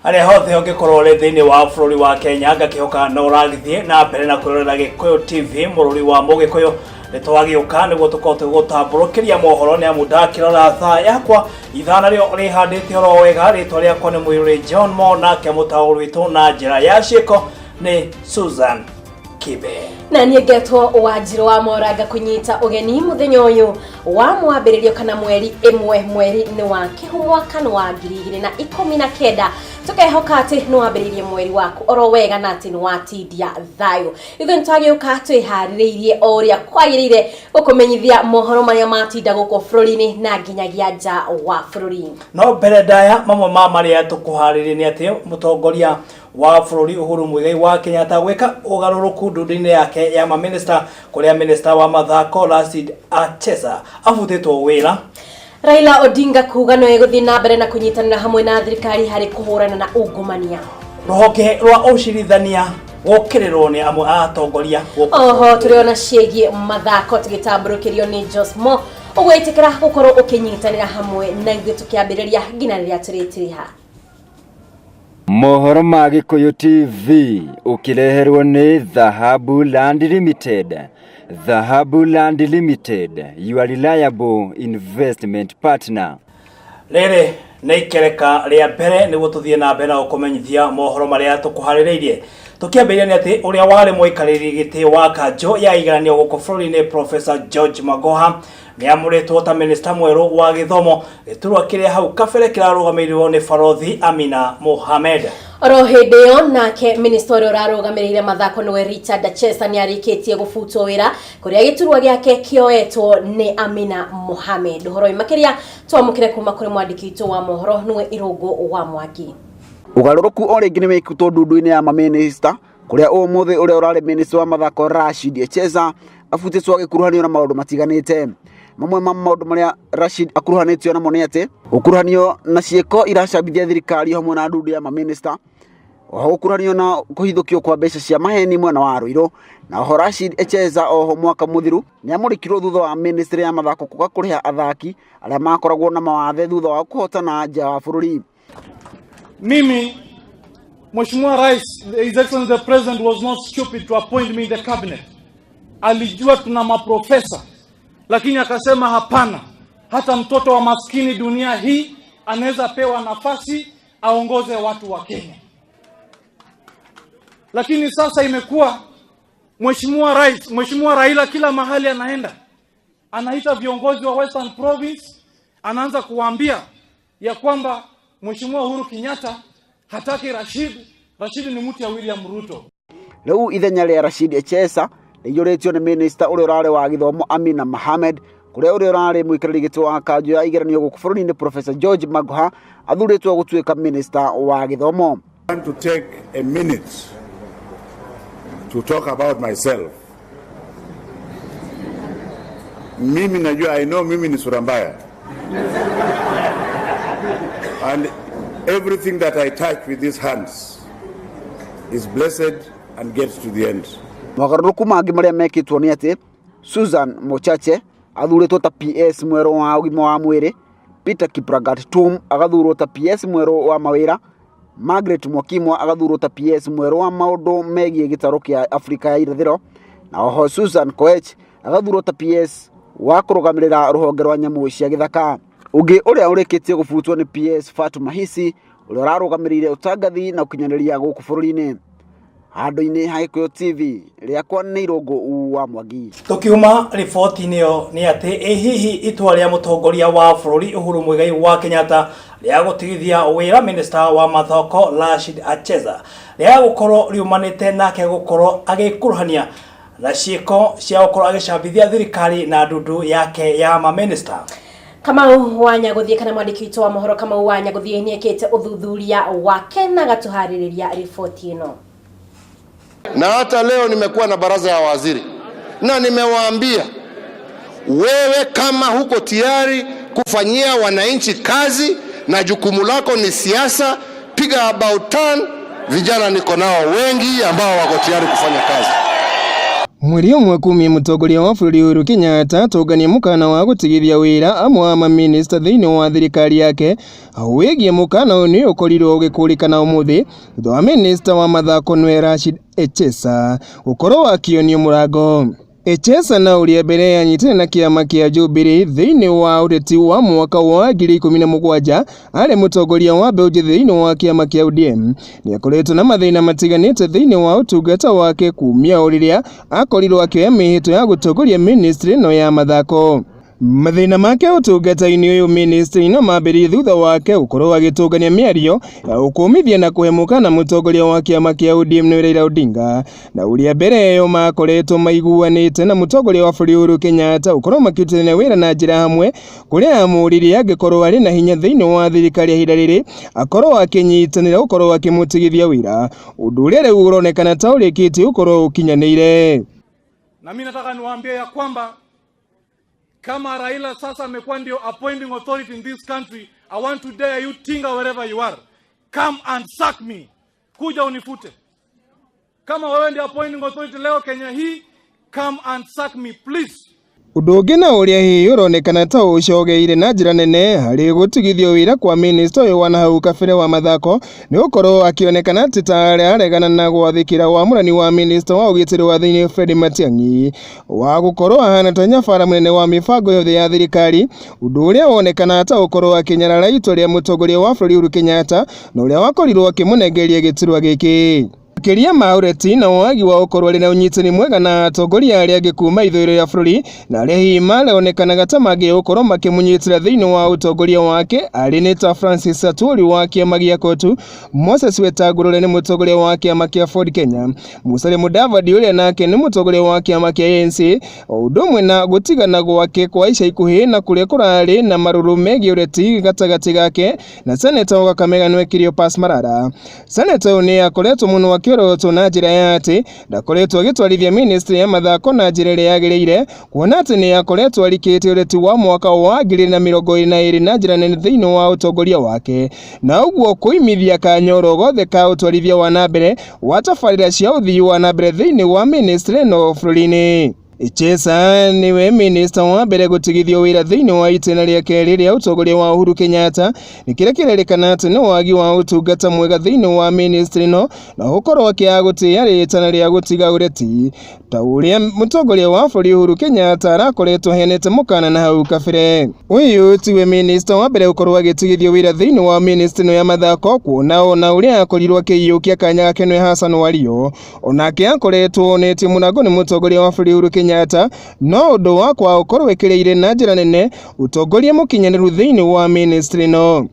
Harĩa hothe ũngĩkorwo ũrĩ thĩinĩ wa bũrũri wa Kenya, ngakĩhoka no ũragĩthiĩ na mbere na kwĩrorera Gĩkũyũ TV, mũrũri wa Mũgĩkũyũ. Nĩ twagĩũka nĩguo tũkorwo tũgĩgũtambũrũkĩria mohoro, nĩ amu ndakĩrora thaa yakwa ithaa narĩo rĩhandĩte oro wega. Rĩtwa rĩakwa nĩ Mũirũrĩ John Mo, nake mũtaũri witũ na njĩra ya ciĩko nĩ Susan Kibe. Na niĩ ngetwo Wanjirũ wa Moranga kũnyita ũgeni mũthenya ũyũ wa mwambĩrĩrio kana mweri ĩmwe, mweri nĩ wa kĩhu, mwaka nĩ wa 2019. Tũkehoka atĩ nĩ wambĩrĩirie mweri waku oro wega na atĩ nĩ watindia thayũ. Ithuĩ nĩ twagĩũka twĩharĩrĩirie o ũrĩa kwagĩrĩire gũkũmenyithia mohoro marĩa matinda gũkũ bũrũri-inĩ na nginyagia nja wa bũrũri. No mbere ndaya, mamwe ma marĩa tũkũharĩrĩria nĩ atĩ mũtongoria wa bũrũri Uhuru Muigai wa Kenyatta gwĩka ũgarũrũku ndundu-inĩ yake ya maminista, kũrĩa minista wa mathako Rashid Achesa abutĩtwo wĩra. Raila Odinga kuga no egũthiĩ na mbere na kũnyitanĩra hamwe na thirikari harĩ kũhũrana na ungumania. Rũhonge rwa ũcirithania gũkĩrĩrwo nĩ amwe a atongoria gũkũ. Oho tũrĩona ciĩgiĩ mathako tũgĩtambũrũkĩrio nĩ Josmo. Ũgwĩtĩkĩra gũkorwo ũkĩnyitanĩra hamwe na ithuĩ tũkĩambĩrĩria nginya rĩrĩa tũrĩtiriha. Mohoro ma Gĩkũyũ TV ũkĩreherwo nĩ Dhahabu Land Limited. Dhahabu Land Limited, your reliable investment partner. Rĩrĩ nĩ ikereka rĩa mbere nĩguo tũthiĩ na mbere na gũkũmenyithia mohoro marĩa tũkũharĩrĩirie. Tũkĩambĩrĩria nĩ atĩ ũrĩa warĩ mũikarĩri gĩtĩ wa kanjũ ya igeranio gũkũ bũrũri-inĩ Professor George Magoha nĩamũrĩtwo ta minista mwerũ wa gĩthomo, gĩturwa kĩrĩa hau kabere kĩrarũgamĩrĩrwo nĩ Barothi Amina Mohamed. Oro hĩndĩ ĩyo nake minista ũrĩa ũrarũgamĩrĩire mathako nĩwe Richard Achesa nĩarĩkĩtie gũbutwo wĩra kũrĩa gĩturwa gĩake kĩoetwo nĩ Amina Mohamed. Ũhoro ũyũ makĩria twamũkĩre kuma kũrĩ mwandĩki witũ wa mohoro nĩwe Irũngũ wa Mwangi. Ũgarũrũku o rĩngĩ nĩ wĩkĩtwo ndundu-inĩ ya mamĩnĩsta, kũrĩa ũmũthĩ ũrĩa ũrarĩ mĩnĩsta wa mathako Rashid Echesa abutĩtwo agĩkuruhanio na maũndũ matiganĩte. Mamwe ma maũndũ marĩa Rashid akuruhanĩtio namo nĩ atĩ gũkuruhanio na ciĩko iracambithia thirikari hamwe na ndundu ya mamĩnĩsta, oho gũkuruhanio na kũhithũkio kwa mbeca cia maheni mwena wa Ruiru, na oho Rashid Echesa oho mwaka mũthiru nĩamũrĩkirwo thutha wa mĩnĩstrĩ ya mathako kwaga kũrĩha athaki arĩa makoragwo na mawathe thutha wa kũhotana nja wa bũrũri. Mimi, Mheshimiwa Rais, His Excellency the President was not stupid to appoint me in the cabinet. Alijua tuna maprofesa, lakini akasema hapana, hata mtoto wa maskini dunia hii anaweza pewa nafasi aongoze watu wa Kenya. Lakini sasa imekuwa Mheshimiwa Rais, Mheshimiwa Raila kila mahali anaenda, anaita viongozi wa Western Province, anaanza kuwaambia ya kwamba Mheshimiwa Uhuru Kenyatta hataki Rashid, Rashid ni mtu ya William Ruto. Rĩu ithenya rĩa Rashid Echesa rĩiyũrĩtio nĩ mĩnĩsta ũrĩa ũrarĩ wa gĩthomo Amina Mohamed, kũrĩa ũrĩa ũrarĩ mũikarĩri gĩtĩ wa kanjũ ya igeranio gũkũ bũrũri-inĩ Professor George Magoha athurĩtwo gũtuĩka mĩnĩsta wa gĩthomo. I want to take a minute to talk about myself. Mimi najua, I know mimi ni sura mbaya. And everything that I touch with these hands is blessed and gets to the end. Mogarũrũku mangĩ marĩa mekĩtwo nĩ atĩ Susan Mochache athurĩtwo ta PS mwerũ wa ũgima wa mwĩrĩ, Peter Kiplagat Tum agathurwo ta PS mwerũ wa mawĩra, Margaret Mwakimwa agathurwo ta PS mwerũ wa maũndũ megiĩ gĩtarũ kĩa Afrika ya irathĩro, na oho Susan Koech agathurwo ta PS wa kũrũgamĩrĩra rũhonge rwa nyamũ cia gĩthaka. Ũngĩ ũrĩa ũrĩkĩtie gũbutwo nĩ PS Fatuma Hisi ũrĩa ũrarũgamĩrĩire ũtangathi na ũkinyanĩria gũkũ bũrũri-inĩ. Handũ-inĩ ha Gĩkũyũ TV, rĩakwa nĩ Irũngũ wa Mwangi. Tukiuma riboti-inĩ ĩyo nĩ atĩ ĩ hihi itua rĩa mũtongoria wa bũrũri Uhuru Muigai wa Kenyatta rĩa gũtigithia wĩra minista wa mathako Rashid Acheza rĩa gũkorwo riumanĩte nake gũkorwo agĩkuruhania na ciĩko cia gũkorwo agĩcambithia thirikari na ndundu yake ya maminista. Kamau wa Nyagũthiĩ kana mwandĩki witũ wa mohoro Kamau wa Nyagũthiĩ nĩekĩte ũthuthuria wake na agatuharĩrĩria riboti ĩno. Na hata leo nimekuwa na baraza ya waziri na nimewaambia, wewe kama huko tayari kufanyia wananchi kazi na jukumu lako ni siasa, piga about turn. Vijana niko nao wengi ambao wako tayari kufanya kazi. Mweri ũmwe kumia mũtongoria wa bũrũri Uhuru Kenyatta atũngania mũkana wa gũtigithia wĩra amwe a mamĩnĩsta thĩinĩ wa thirikari yake wĩgiĩ mũkana ũyũ nĩ ũkorirwo ũgĩkũrĩkana ũmũthĩ thutha wa mĩnĩsta wa mathako nĩwe Rashid Echesa gũkorwo akĩonio mũrango. Echesa na ũrĩa mbere yanyitanĩire na kĩama kĩa Jubilee thĩinĩ wa ũteti wa mwaka wa 2017 arĩ mũtongoria wa mbeũ njĩthĩ thĩinĩ wa kĩama kĩa ODM nĩ akoretwo na mathĩna matiganĩte thĩinĩ wa ũtungata wake kumia o rĩrĩa akorirwo akĩoya mĩhĩtwa ya gũtongoria ministry ĩno ya mathako. Mathĩna make ũtungata-inĩ ũyũ ministry ĩno mambĩrĩirie thutha wake gũkorwo agĩtũngania mĩario ya gũkũmithia na kũhe mũkana mũtongoria wa kĩama kĩa ODM nĩwe Raila Odinga na ũrĩa mbere ĩyo makoretwo maiguanĩte na mũtongoria wa bũrũri Uhuru Kenyatta gũkorwo makĩrutithania wĩra na njĩra hamwe kũrĩa amũririe angĩkorwo arĩ na hinya thĩinĩ wa thirikari ya ihinda rĩrĩ akorwo akĩnyitanĩra gũkorwo akĩmũtigithia wĩra ũndũ ũrĩa rĩu ũronekana ta ũrĩkĩtie gũkorwo ũkinyanĩire. Na mimi nataka niwaambie ya kwamba kama Raila sasa amekuwa ndio appointing authority in this country, I want to dare you Tinga, wherever you are, come and sack me, kuja unifute. Kama wewe ndio appointing authority leo Kenya hii, come and sack me, please. Ũndũ ũngĩ na ũrĩa hihi ũronekana ta ũcogeire na njĩra nene harĩ gũtigithio wĩra kwa mĩnĩsta ũyũ wa nahau kabere wa mathako nĩ gũkorwo akĩonekana atĩ ta aregana na gwathĩkĩra wamũrani wa mĩnĩsta wa ũgitĩri wa thĩinĩ Fred Matiang'i wa gũkorwo ahana ta nyabara mũnene wa mĩbango yothe ya thirikari ũndũ ũrĩa wonekana ta ũkorwo akĩnyarara itua rĩa mũtongoria wa bũrũri Uhuru Kenyatta na ũrĩa wakorirwo akĩmũnengeria gĩturwa gĩkĩ. Makĩria ma ũreti na wagi wa gũkorwo arĩ na ũnyitani mwega na atongoria arĩa angĩ kuma ithũĩro rĩa bũrũri na arĩa hihi maronekanaga ta mangĩgũkorwo makĩmũnyitĩra thĩinĩ wa ũtongoria wake arĩ nĩ ta Francis Atwoli wa kĩama gĩa COTU, Moses Wetangula ũrĩa nĩ mũtongoria wa kĩama kĩa Ford Kenya, Musalia Mudavadi ũrĩa nake nĩ mũtongoria wa kĩama kĩa ANC, o ũndũ ũmwe na gũtigana gwake kwa ica ikuhĩ na kũrĩa kũrarĩ na marũrũ megiĩ ũreti gatagatĩ gake na seneta wa Kakamega nĩwe Cleopas Malala. Seneta ũyũ nĩ akoretwo mũno akĩorotwo na njĩra ya atĩ ndakoretwo agĩtwarithia ministry ya mathako na njĩra ĩrĩa yagĩrĩire kuona atĩ nĩ akoretwo arikĩtie ũreti wa mwaka wa 2022 na njĩra nene thĩinĩ wa ũtongoria wake na ũguo kũimithia kanyoro gothe ka ũtwarithia wa na mbere wa tabarĩra cia ũthii wa na mbere thĩinĩ wa ministry ĩno bũrũri-inĩ. Echesa niwe minista wa mbere gũtigithio wĩra thĩinĩ wa itĩna rĩa kerĩ rĩa ũtongoria wa Uhuru Kenyatta nĩ kĩrĩa kĩrerĩkana atĩ nĩ wagi wa ũtungata mwega thĩinĩ wa ministry ĩno na gũkorwo akĩaga gũtĩĩa rĩtana rĩa gũtiga ũreti ta ũrĩa mũtongoria wa bũrũri Uhuru Kenyatta arakoretwo aheanĩte mũkana na hau kabere. Ũyũ tiwe minista wa mbere gũkorwo agĩtigithio wĩra thĩinĩ wa ministry ĩno ya mathako kuona ona ũrĩa akorirwo akĩiyũkia kanya gake nĩwe Hassan Wario onake akoretwo onetio mũrango nĩ mũtongoria wa bũrũri Uhuru Kenyatta no ũndũ wa kwaga gũkorwo ĩkĩrĩire na njĩra nene ũtongoria mũkinyanĩru thĩinĩ wa ministry ĩno.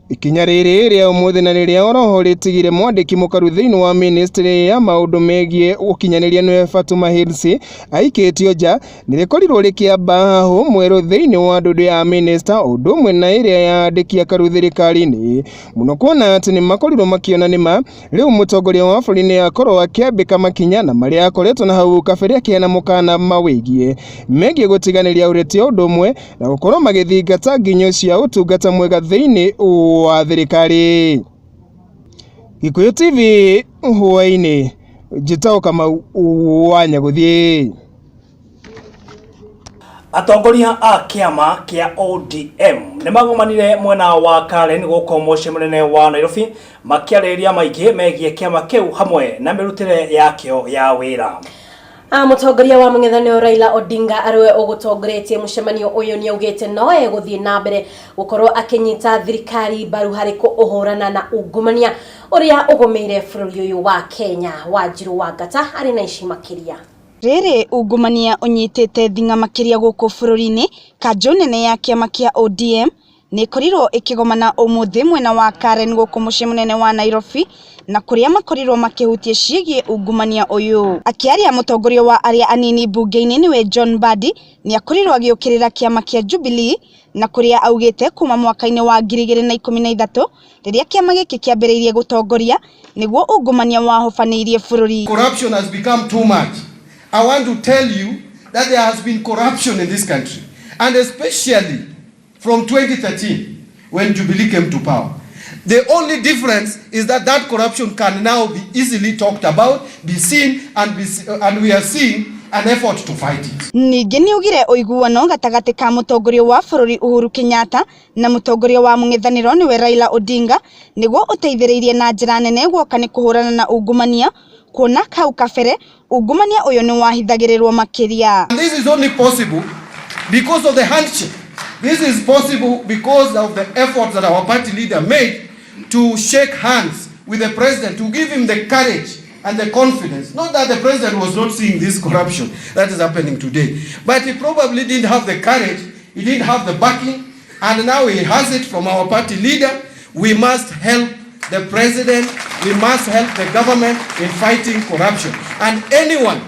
Ikinya rĩrĩ rĩa ũmũthĩ na rĩrĩa oroho rĩtigire mwandĩki mũkaru thĩinĩ wa ministry ya maũndũ megiĩ ũkinyanĩria nĩwe Fatuma Hirsi aikĩtio nja nĩ rĩkorirwo rĩkĩamba hahũ mwerũ thĩinĩ wa ndundu ya minista ũndũ ũmwe na ĩrĩa ya andĩki akaru thirikari-inĩ mũno kuona atĩ nĩ makorirwo makĩona nĩma rĩu mũtongoria wa bũrũri nĩ akorwo akĩambĩka makinya na marĩa akoretwo na hau kabere akĩheana mũkana mawĩgiĩ megiĩ gũtiganĩria ũreti ũndũ ũmwe na gũkorwo magĩthingata nginyo cia ũtungata mwega thĩinĩ wa thirikari. Gikuyu TV hwaĩ-inĩ, njĩtagwo Kamau wa Nyagũthiĩ. Atongoria a kĩama kĩa ODM nĩ magomanire mwena wa Karen gũkũ mũciĩ mũnene wa Nairobi makĩarĩrĩria maingĩ megiĩ kĩama kĩu hamwe na mĩrutĩre yakĩo ya wĩra. Mũtongoria wa mũng'ethanĩro Raila Odinga arĩwe ũgũtongoretie mũcemanio ũyũ nĩ augĩte no egũthiĩ na mbere gũkorwo akĩnyita thirikari mbaru harĩ kũhũrana na ungumania ũrĩa ũgũmĩire bũrũri ũyũ wa Kenya. Wanjiru wa Ngata arĩ na ici makĩria. Rĩrĩ ungumania ũnyitĩte thing'a makĩria gũkũ bũrũri-inĩ, kanjũ nene ya kĩama kĩa ODM nĩ ĩkorirwo ĩkĩgomana ũmũthĩ mwena wa Karen gũkũ mũciĩ mũnene wa Nairobi na kũrĩa makorirwo makĩhutia ciĩgiĩ ungumania ũyũ. Akĩaria mũtongoria wa arĩa anini mbunge-inĩ nĩwe John Mbadi nĩ akorirwo agĩũkĩrĩra kĩama kĩa Jubilee na kũrĩa augĩte kuma mwaka-inĩ wa 2013 rĩrĩa kĩama gĩkĩ kĩambĩrĩirie gũtongoria nĩguo ungumania wahobanĩirie bũrũri. Corruption has become too much. I want to tell you that there has been corruption in this country, and especially from 2013 when Jubilee came to power. The only difference is that that corruption can now be easily talked about, be seen, and we are seeing an effort to fight it. Ningĩ nĩaugire ũiguano gatagatĩ ka mũtongoria wa bũrũri Uhuru Kenyatta na mũtongoria wa mũng'ethanĩro nĩwe Raila Odinga nĩguo ũteithĩrĩirie na njĩra nene guoka nĩ kũhũrana na ungumania kuona hau kabere ungumania ũyũ nĩwahithagĩrĩrwo makĩria. And this is only possible because of the handshake. This is possible because of the efforts that our party leader made to shake hands with the president, to give him the courage and the confidence. Not that the president was not seeing this corruption that is happening today, but he probably didn't have the courage, he didn't have the backing, and now he has it from our party leader. We must help the president, we must help the government in fighting corruption. And anyone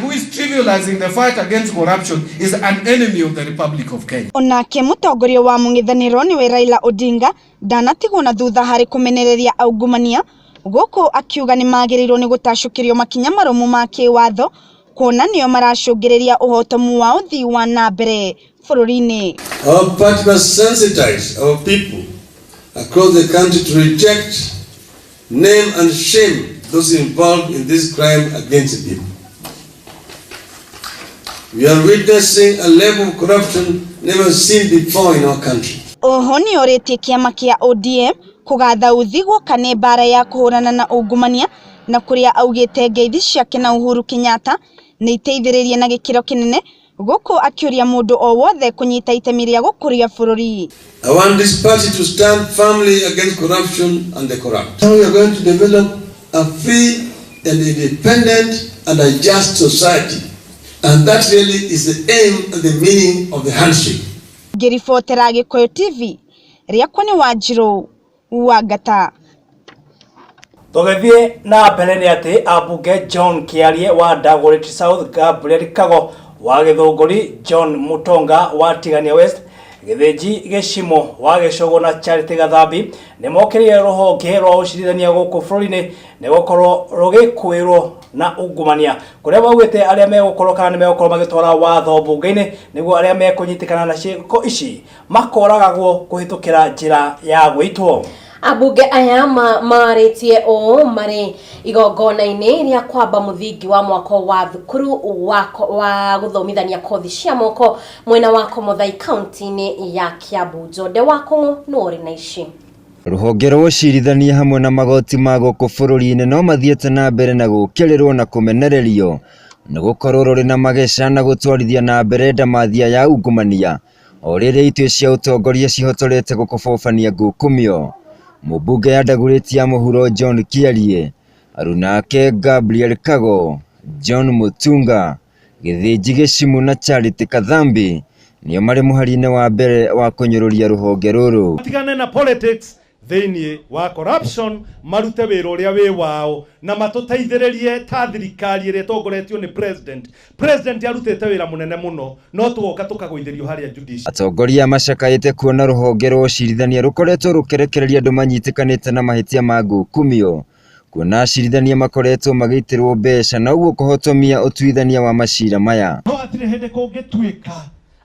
who is trivializing the fight against corruption is an enemy of the Republic of Kenya. Onake mũtongoria wa mũng'ethanĩro nĩwe Raila Odinga ndanatigwo na thutha harĩ kũmenereria aungumania gũkũ akiuga nĩmagĩrĩirwo nĩ gũtacũkĩrio makinya marũmu ma kĩwatho kuona nĩo maracũngĩrĩria ũhotomu wa ũthii wa na mbere bũrũri-inĩ. Our party must sensitize our people across the country to reject, name and shame those involved in this crime against the people. We are witnessing a level of corruption never seen before in our country. Oho nĩorĩtie kĩama kĩa ODM kũgatha uthi guoka nĩ mbara ya kũhũrana na ungumania na kũrĩa augĩte ngeithi ciake na Uhuru Kenyatta nĩ iteithĩrĩirie na gĩkĩro kĩnene gũkũ akĩũria mũndũ o wothe kũnyita itemi rĩa gũkũria bũrũri. I want this party to stand firmly against corruption and the corrupt. Now we are going to develop a free and independent and a just society. And that really is the aim and the meaning of the handshake. Ngĩribotera Gĩkũyũ TV, rĩakwa nĩ Wanjirũ wa Ngata. Tũgĩthiĩ na mbere nĩ atĩ ambunge John Kĩarie wa Dagoretti South, Gabriel Kago wa Gĩthũngũri, John Mutonga wa Tigania West, Gĩthĩnji Gĩcimo wa Gĩcũgũ na Charity Gathambi nĩ mokĩrĩire rũhonge rwa ũcirithania gũkũ bũrũri-inĩ nĩ gũkorwo rũgĩkũĩrwo na ungumania kũrĩa maugĩte arĩa megũkorwo kana nĩ megũkorwo magĩtwara watho mbunge-inĩ nĩguo arĩa mekũnyitĩkana na ciĩko ici makoragagwo kũhĩtũkĩra njĩra ya gwĩtwo. Ambunge aya marĩtie ũũ marĩ igongona-inĩ rĩa kwamba mũthingi wa mwako wa thukuru wa gũthomithania kothi cia moko mwena wa Komothai kaunti-inĩ ya Kiambu. Njonde wa Kũng'ũ nĩ ũrĩ na ici. Rũhonge rwa ũcirithania hamwe na magoti ma gũkũ bũrũri-inĩ no mathiĩte na mbere na gũũkĩrĩrwo na kũmenererio nĩ gũkorwo rũrĩ na mageca na gũtwarithia na mbere ndamathia ya ungumania o rĩrĩa itĩ cia ũtongoria cihotorete gũkobobania ngukumio. Mũmbunge ya Dagoretti ya mũhuro John Kĩarie, arunake Gabriel Kago, John Mutunga, Gĩthĩnji Gĩcimu na Charity Kathambi nĩo marĩ mũhari-inĩ wa mbere wa kũnyũrũria rũhonge rũrũ. Tigane na politics thĩinĩ wa corruption, marute wĩra ũrĩa wĩ wao na matũteithĩrĩrie ta thirikari ĩrĩa ĩtongoretio nĩ president. President arutĩte wĩra mũnene mũno no tũgoka tũkagũithĩrio harĩa judiciary. Atongoria macakaĩte kuona rũhonge rwa ũcirithania rũkoretwo rũkĩrekereria andũ manyitĩkanĩte na mahĩtia ma ngukumio kuona acirithania makoretwo magĩitĩrwo mbeca na ũguo kũhotomia ũtuithania wa macira maya. No hatirĩ hĩndĩ kũngĩtuĩka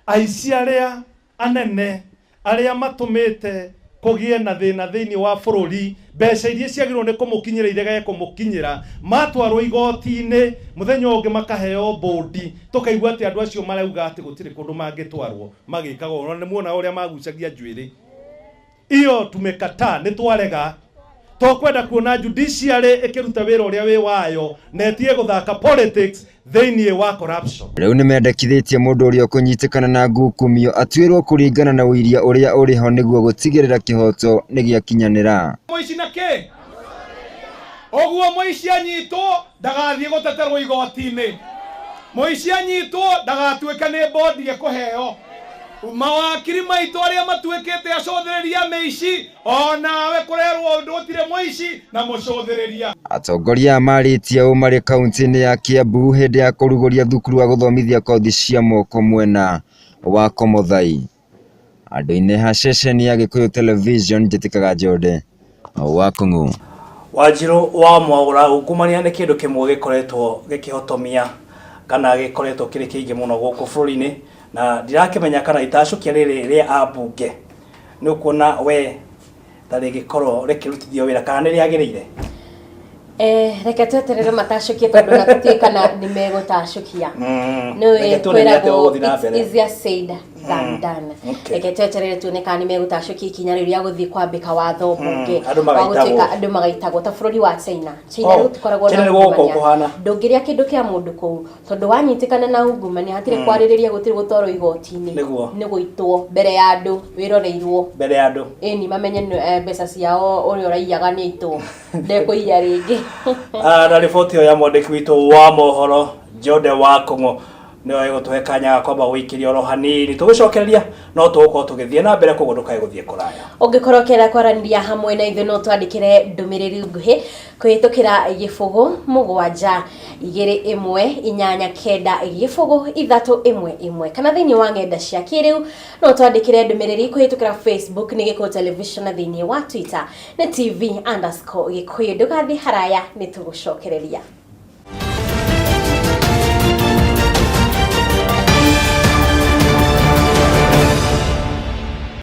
aici arĩa anene arĩa matũmĩte kũgĩe na thĩna thĩinĩ wa bũrũri, mbeca iria ciagĩrĩirwo nĩ kũmũkinyĩra irege kũmũkinyĩra, matwarwo igoti-inĩ mũthenya ũngĩ makaheo bũndi, tũkaigua atĩ andũ acio marauga atĩ gũtirĩ kũndũ mangĩtwarwo magĩkaga ũguo. Na nĩ muona ũrĩa magucagia njuĩrĩ iyo, tumekataa, nĩ twarega. Tũkwenda kuona judiciary ĩkĩruta wĩra ũrĩa wĩ wayo na ĩtige gũthaka politics thĩinĩ wa corruption. Rĩu nĩmendekithĩtie mũndũ ũrĩa ũkũnyitĩkana na ngukumio atuĩrwo kũringana na ũiria ũrĩa ũrĩ ho nĩguo gũtigĩrĩra kĩhoto nĩgĩakinyanĩra. Mũici na kĩ? Ũguo mũici anyitwo ndagathiĩ gũteterwo igoti-inĩ. Mũici anyitwo ndagatuĩke nĩ bondi ĩkũheo. Mawakiri maitũ arĩa matuĩkĩte acũthĩrĩria mĩici, onawe kũrerwo ũndũ ũtirĩ mũici na mũcũthĩrĩria. Atongoria marĩtie ũũ marĩ kaunti-inĩ ya Kiambu hĩndĩ ya kũrugũria thukuru wa gũthomithia kothi cia moko mwena wa Komothai. Andũ-inĩ ha ceceni ya Gĩkũyũ Television, njĩtĩkaga Njonde wa Kũng'ũ. Wanjirũ wa Mwaũra, ungumania nĩ kĩndũ kĩmwe gĩkoretwo gĩkĩhotomia kana gĩkoretwo kĩrĩ kĩingĩ mũno gũkũ bũrũri-inĩ, na ndirakĩmenya kana itacũkia rĩrĩ rĩa ambunge nĩ ũkuona we ta rĩngĩkorwo rĩkĩrutithio wĩra kana nĩ rĩagĩrĩire. Eh, reke tweterere matacũkie tondũ na tũtiũĩ kana nĩ megũtacũkia. Nĩ Reke tuone nĩ atĩa kwĩragwo gũgũthiĩ na it's mbere. easier said than done. Reke tweterere tuone kana nĩ megũtacũkia ikinya rĩu rĩa gũthiĩ kwambĩka watho mbunge Andũ wa magaitagwo. gũtuĩka andũ magaitagwo ta bũrũri wa China. China Oh, rĩu tũkoragwo China na nĩ gũkũ ungumania. kũhana. Ndũngĩrĩa kĩndũ kĩa mũndũ kũu tondũ wanyitĩkana na ungumania hatirĩ kwarĩrĩria gũtirĩ gũtwarwo igoti-inĩ. Nĩguo. Nĩ gũitwo mbere ya andũ wĩroreirwo. Mbere ya andũ. Ĩni mamenye mbeca ciao ũrĩa ũraiyaga nĩ aitwo ndekũiya rĩngĩ. Na riboti ĩyo ya mwandĩki witũ wa mohoro Jode wa Kũng'ũ nĩyo ĩgũtũhe kanya ga kwamba gũikĩria oro hanini tũgĩcokereria no tũgũkorwo tũgĩthiĩ na mbere koguo ndũkae gũthiĩ kũraya. Ũngĩkorwo ũkĩenda kwaranĩria hamwe na ithuĩ no twandĩkĩre ndũmĩrĩri nguhĩ kũhĩtũkĩra 0 7 2 1 8 9 0 3 1 1 kana thĩinĩ wa ng'enda cia kĩrĩu no twandĩkĩre ndũmĩrĩri kũhĩtũkĩra Facebook nĩ Gĩkũyũ Television na thĩinĩ wa Twitter nĩ TV_Gĩkũyũ. Ndũgathiĩ haraya nĩ tũgũcokereria.